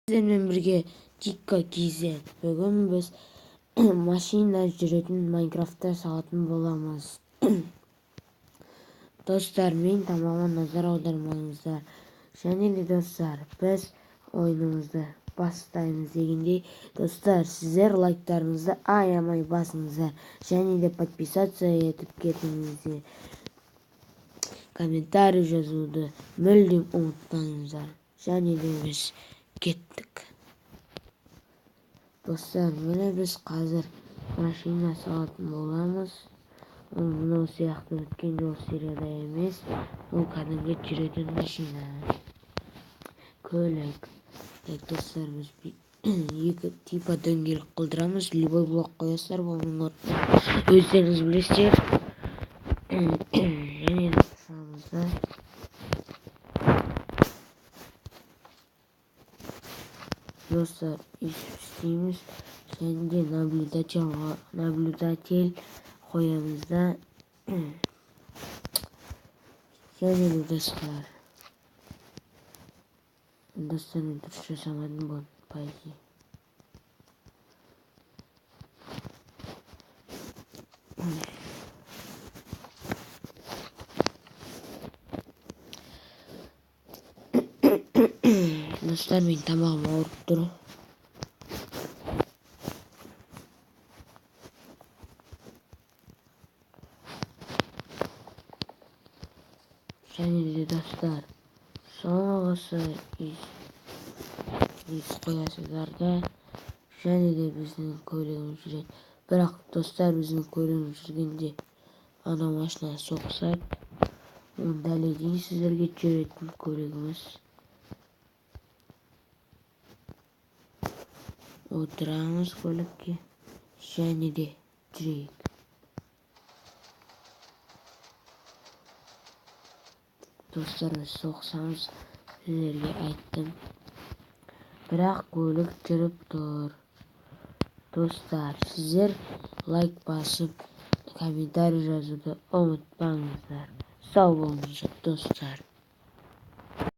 Сіздермен бірге Тика Кизе. Бүгін біз машина жүретін Майнкрафтта салатын боламыз. Достар, мен тамағыма назар аудармаңыздар. Және де достар, біз ойынымызды бастаймыз дегендей, достар, сіздер лайктарыңызды аямай басыңыздар. Және де подписаться етіп кетіңіздер. Комментарий жазуды мүлдем ұмытпаңыздар. Және де біз кеттік. Достар, міне біз қазір машина салатын боламыз. Ол мынау сияқты өткен жол серияда емес, ол кәдімгі жүретін машина. Көлік. Так, достар, біз екі типа дөңгелек қылдырамыз. Любой блок қоясыздар, бұның орнына өздеріңіз білесіздер. Және ұшамыз да. Достар, істейміз. Және де наблюдатель қоямыз да. Және де достар. Достар, мен дұрыс жасамадым бұны, по идее. Достар, мен тамағым ауырып тұр. Және де достар, соңғысы ес қоясыздар да, және де біздің көлігіміз жүреді. Бірақ достар, біздің көлігіміз жүргенде ана машина соқсады. Оны дәлелдейін сіздерге, жүретін көлігіміз. Отырамыз көлікке және де жүрейік. Достар, біз соқсамыз, сіздерге айттым. Бірақ көлік жүріп тұр. Достар, сіздер лайк басып, комментарий жазуды ұмытпаңыздар. Сау болыңыздар, достар.